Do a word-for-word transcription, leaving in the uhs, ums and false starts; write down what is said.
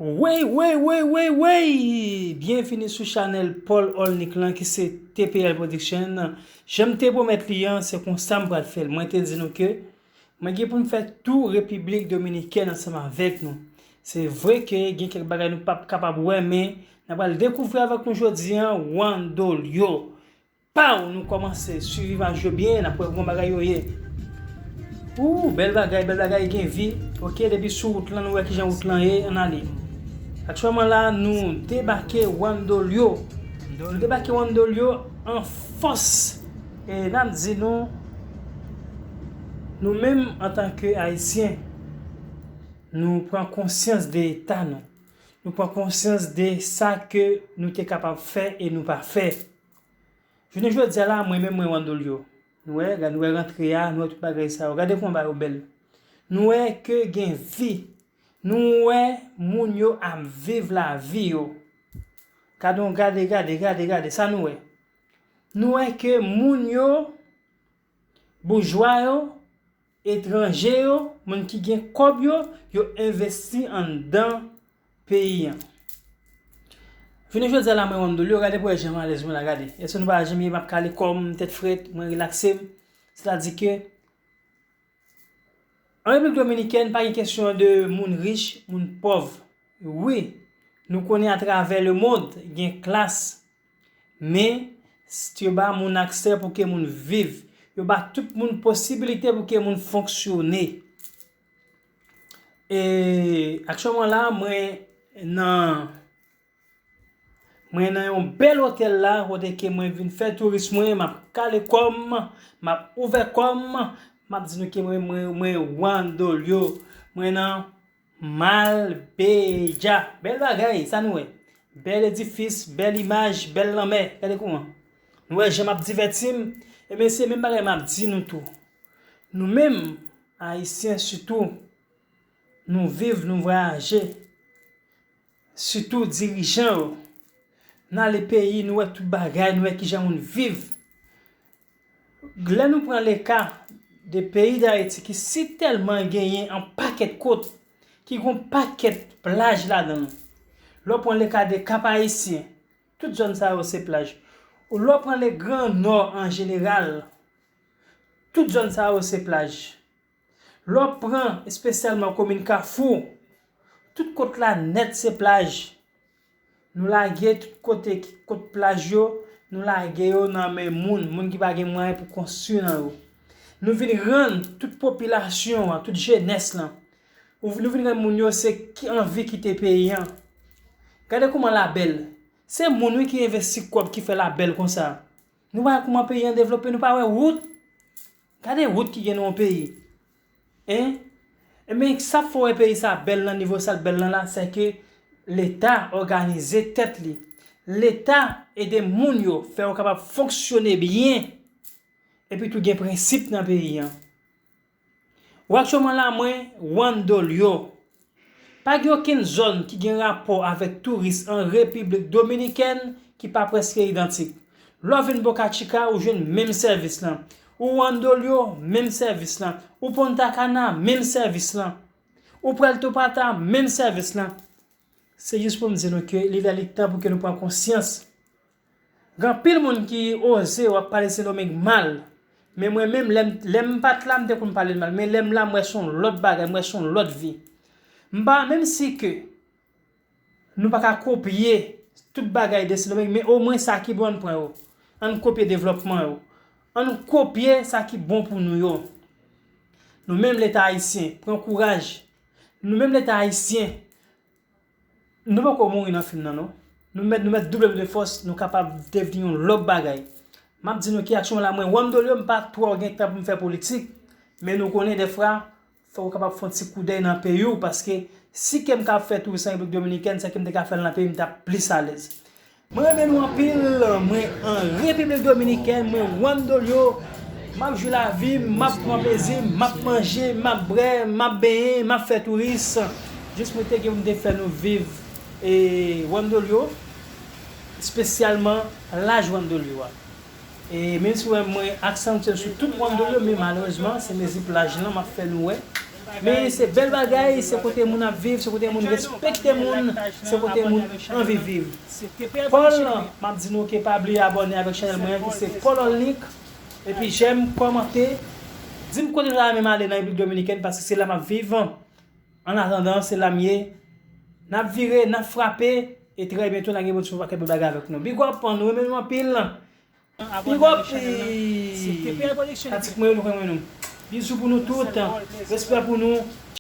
Wey, wey, wey, wey, wey! Byenvini sou chanèl Paul Olnick lan ki se T P L Production. Jan m te pwomèt li an, se konsa m pral fè l. Mwen te di nou ke mwen gen pou m fè tou Repiblik Dominikèn ansanm avèk nou. Se vre ke gen kèk bagay nou p ap kapab wè, men n a pral dekouvri avèk nou jodi an, Wandolio. Paw, nou kòmanse swiv imaj yo byen, n ap wè kòman bagay yo ye. Ooh, bèl bagay, bèl bagay, gen vi. Ok, depi sou wout lan, nou wè kijan wout lan ye, ann ale. Aktyèlman la, nou debake Wandolio. Nou debake Wandolio an fòs. E n ap di nou, nou menm antanke Ayisyen, nou pran konsyans de eta nou. Nou pran konsyans de sa ke nou te kapab fè e nou pa fè. Jounen jodi a la, mwen menm mwen Wandolio. Nou wè, gade, nou wè rantre a, nou wè tout bagay sa yo. Gade kòman bagay yo bèl. Nou wè ke gen vi. Nou wè moun yo ap viv lavi yo. Gade, gade, gade, gade, gade, sa nou wè. Nou wè ke moun yo, boujwa yo, etranje yo, moun ki gen kòb yo, yo envesti anndan peyi an. Jounen jodi a la, mwen Wandolio, gade pou wè jan m alèz mwen la, gade. Èske nou pa janm ye, m ap kale kò m, tèt frèt, mwen relakse m. Sètadi ke, an Repiblik Dominikèn, pa gen kesyon de moun rich, moun pòv. Wi, nou konnen atravè lemond, gen klas. Men, s- yo ba moun aksè pou ke moun viv. Yo ba tout moun posibilite pou ke moun fonksyone. E aktyèlman la, mwen nan, mwen nan yon bèl otèl la, kote ke mwen vin fè touris mwen, m ap kale kò m, m ap ouvè kò m, m ap di nou ke mwen, mwen, mwen Wandolio, mwen nan Marbella. Bèl bagay, sa nou wè. Bèl edifis, bèl imaj, bèl lanmè. Gade kouman. Nou wè jan m ap divèti m. Ebyen, se menm bagay m ap di nou tou. Nou menm, Ayisyen sitou, nou viv, nou vwayaje. Sitou dirijan yo. N ale peyi, nou wè tout bagay, nou wè kijan moun viv. Lè nou pran leka de peyi Dayiti ki sitèlman genyen an pakèt kot, ki gon pakèt plaj ladan l. Lè w pran leka de Kap Ayisyen, tout zòn sa yo se plaj. Ou lè w pran le Gran Nò an jeneral, tout zòn sa yo se plaj. Lè w pran espesyalman komin Kafou, tout kot la nèt se plaj. Nou lage tout kote ki kot plaj yo, nou lage yo nan men moun, moun ki pa gen mwayen pou konstwi nan yo. Nou vin rann tout popilasyon an, tout jenès lan. Ou- Nou vin rann moun yo se ki anvi kite peyi an. Gade kouman la bèl. Se moun wi ki envesti kòb ki fè la bèl konsa. Nou pa wè kouman peyi an devlope, nou pa wè wout. Gade wout ki gen nan yon peyi. Hein? Ebyen, sa k fè w wè peyi sa bèl nan nivo sa l bèl nan la, se ke Leta òganize tèt li. Leta ede moun yo fè yo kapab fonksyone byen. Epi tou gen prensip nan peyi an. Ou aktyèlman la, mwen, Wandolio. Pa gen okenn zòn ki gen rapò avèk touris an Repiblik Dominikèn ki pa prèske idantik. Lè w vin Boca Chica, ou jwenn menm sèvis lan. Ou Wandolio, menm sèvis lan. Ou Punta Cana, menm sèvis lan. Ou Puerto Plata, menm sèvis lan. Se jis pou m di nou ke li lè li tan pou ke nou pran konsyans. Gen anpil moun ki oze w ap pale Sendomeng mal. Men mwen menm, lè m, lè m pa t la, m te konn pale l mal. Men lè m la, m wè se yon lòt bagay, m wè se yon lòt vi. M pa, menm si ke nou pa ka kopye tout bagay de Sendomeng, men omwen sa ki bon, ann pran yo. Ann kopye devlòpman yo. Ann kopye sa ki bon pou nou yo. Nou menm Leta ayisyen, pran kouraj. Nou menm Leta ayisyen, nou poko mouri nan fim nan, non. Nou mèt, nou mèt double de fòs, nou kapab devni yon lòt bagay. M ap di nou ki aksyon la, mwen, Wandolio, m pa twò gen tan pou m fè politik, men nou konnen dèfwa, fòk ou kapab fè yon ti koudèy nan peyi w, paske si ke m ka fè touris an Repiblik Dominikèn, sa ke m te ka fè l nan peyi m, m t ap plis alèz. Mwen renmen nou anpil, mwen an Repiblik Dominikèn, mwen Wandolio, m ap jwi lavi m, m ap pran plezi m, m ap manje, m ap bwè, m ap benyen, m ap fè touris. Jis mwen te gen pou m te fè nou viv e Wandolio, espesyalman laj Wandolio a. E menm si w wè mwen aksantye sou tout Wandolio, men malerezman, se mezi plaj lan m ap fè nou wè. Men se bèl bagay, se kote moun ap viv, se kote moun respekte moun, se kote moun anvi viv. Paul, m ap di nou ke pa bliye abòne avèk chanèl mwen ki se Paul Olnick. Epi jèm, kòmante, di m kote nou ta renmen m ale nan Repiblik Dominikèn, paske se la m ap viv. An atandan, se la m ye. N ap vire, n ap frape, e trè byento n a gen pou n fè yon pakèt bèl bagay avèk nou. Big up, nou renmen nou anpil. Big up, e, fanatik mwen yo, nou renmen nou. Bizou pou nou tout, respè pou nou.